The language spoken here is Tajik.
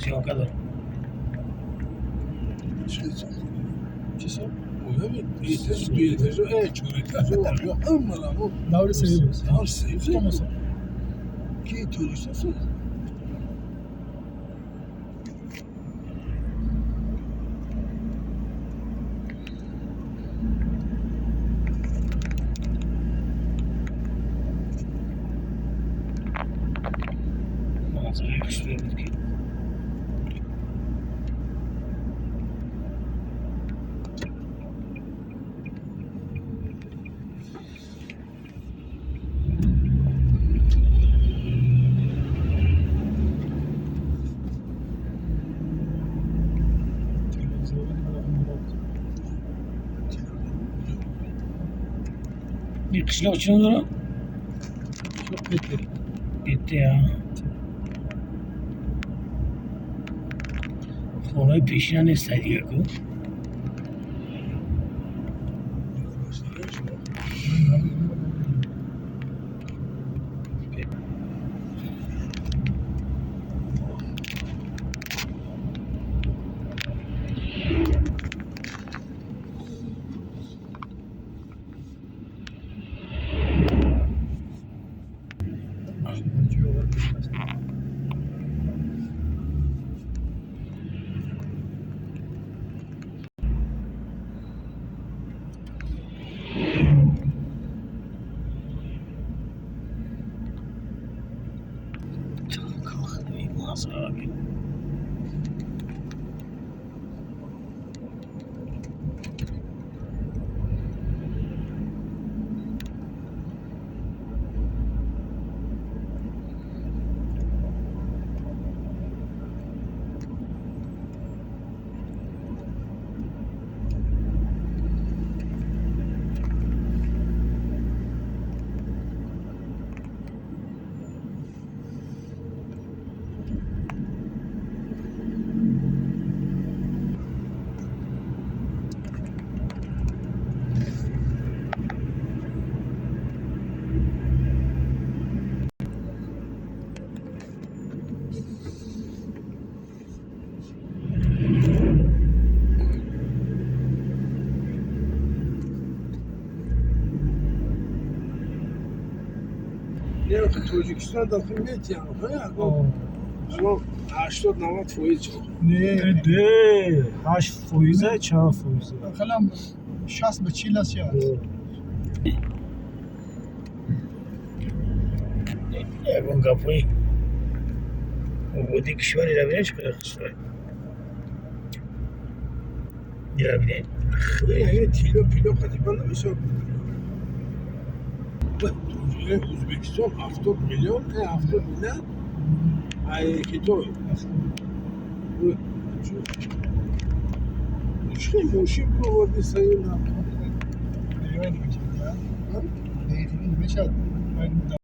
Съёмка дорам. Чӣ со? Этаж, ду этажо, чор этажо, ҳамаро. Даври сеюм. Даври сеюм. Томаса. Ки Тоҷикистон сохт? Манзараи хушрӯй буд, ки ин қишлоқ чӣ ном дорад? Петли. Петли. Хонаи пешина нестай дига ку. Манзара бин. Не, Тоҷикистон дафъа метиҳам. 80-90% чо. Не. Де, 8 фоиза, чанд фоиза? Ақаллан 60 ба 40 аст я. Ягон гапҳои ободии кишвареро бинед, чӣ қадар хушрӯй. Ира бинед. Тилло пило қадима намешавад. Ӯзбекистон 70 миллион, 70 миллиард, ай Хитой. Чӣ мошин бироварди саён? Мешавад.